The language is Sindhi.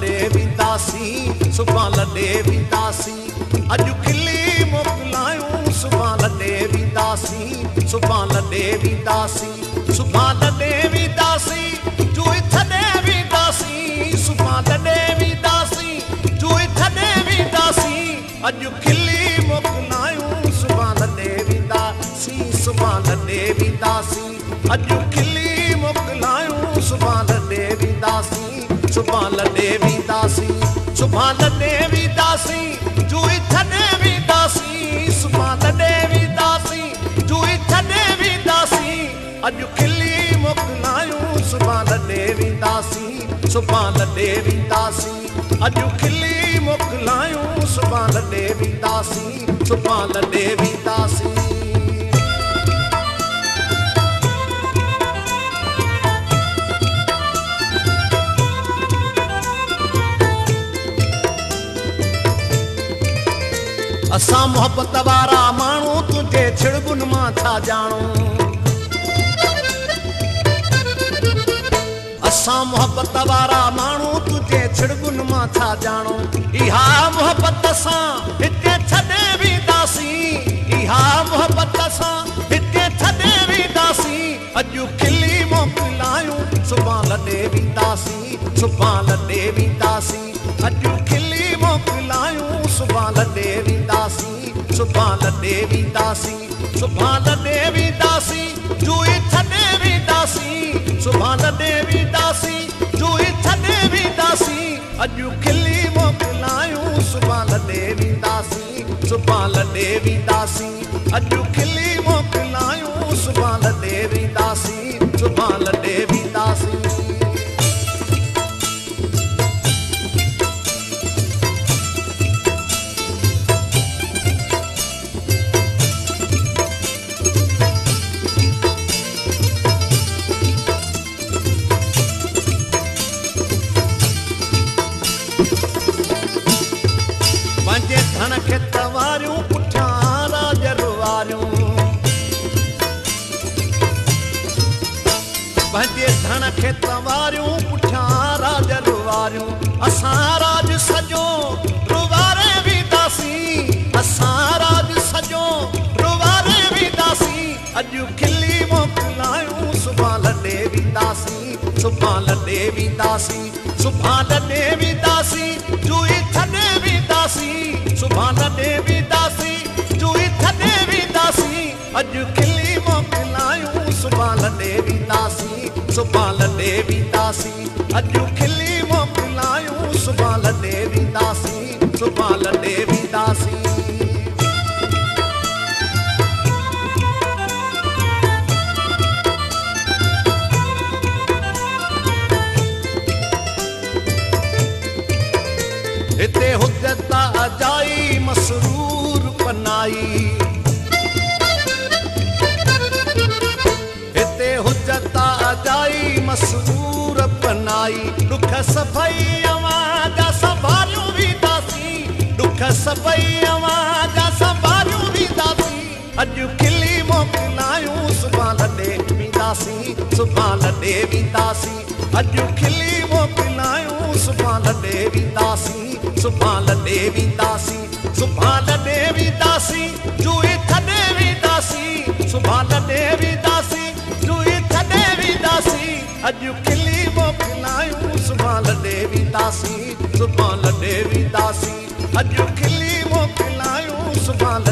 لڏي وينداسين سڀاڻي لڏي وينداسين اڄ کلي موڪلايون سڀاڻي لڏي وينداسين سڀاڻي لڏي وينداسين سڀاڻي لڏي وينداسين جوئي ڇڏي وينداسين سڀاڻي لڏي وينداسين جوئي ڇڏي وينداسين اڄ کلي موڪلايون سڀاڻي لڏي وينداسين سڀاڻي لڏي وينداسين اڄ کلي موڪلايون سڀاڻي لڏي وينداسين سڀاڻي لڏي وينداسين سڀاڻي لڏي وينداسين جوئي ڇڏي وينداسين سڀاڻي لڏي وينداسين جوئي ڇڏي وينداسين اڄ کلي موڪلايون سڀاڻي لڏي وينداسين سڀاڻي لڏي وينداسين اڄ کلي موڪلايون سڀاڻي لڏي وينداسين سڀاڻي لڏي وينداسين. اسان محبت وارا ماڻهو تنهنجي ڇڙٻن مان ڇا ڄاڻون اسان محبت وارا ماڻهو تنهنجي ڇڙٻن مان ڇا ڄاڻون اها محبت اسان هتي ڇڏي وينداسين اها محبت اسان هتي ڇڏي وينداسين اڄ کلي موڪلايون سڀاڻي لڏي وينداسين سڀاڻي لڏي وينداسين اڄ کلي موڪلايون سڀاڻي لڏي وينداسين سڀاڻي لڏي وينداسين سڀاڻي لڏي وينداسين جوئي ڇڏي وينداسين سڀاڻي لڏي وينداسين جوئي ڇڏي وينداسين اڄ کلي موڪلايون سڀاڻي لڏي وينداسين سڀاڻي لڏي وينداسين اڄ کلي موڪلايون سڀاڻي لڏي وينداسين سڀاڻي لڏي وينداسين. पंहिंजे धण खे तवारियूं पुठियां राज रुवारियूं पंहिंजे धण खे तवारियूं पुठियां राज रुवारियूं असां राज सॼो रुवारे वेंदासीं असां राज सॼो रुवारे वेंदासीं अॼु खिली मोकिलायूं सुभाणे लॾे वेंदासीं सुभाणे लॾे वेंदासीं सुभाणे लॾे वेंदासीं जुई छॾे वेंदासीं सुभाणे लॾे वेंदासीं जुई छॾे वेंदासीं अॼु खिली मोकिलायूं सुभाणे लॾे वेंदासीं सुभाणे लॾे वेंदासीं अॼु खिली मोकिलायूं सुभाणे लॾे वेंदासीं सुभाणे लॾे वेंदासीं। हिते हुजत अजाई मसरूर पनाई हिते हुजत अजाई मसरूर पनाई ॾुख सभई अव्हां जा संभालियूं वेंदासीं ॾुख सभई अव्हां जा संभालियूं वेंदासीं अॼु खिली मोकिलायूं सुभाणे लॾे वेंदासीं सुभाणे लॾे वेंदासीं अॼु खिली मोकिलायूं सुभाणे लॾे वेंदासीं सुभाणे लॾे वेंदासीं सुभाणे लॾे वेंदासीं जुई छॾे वेंदासीं सुभाणे लॾे वेंदासीं जुई छॾे वेंदासीं अॼु खिली मोकिलायूं सुभाणे लॾे वेंदासीं सुभाणे लॾे वेंदासीं अॼु खिली मोकिलायूं सुभाणे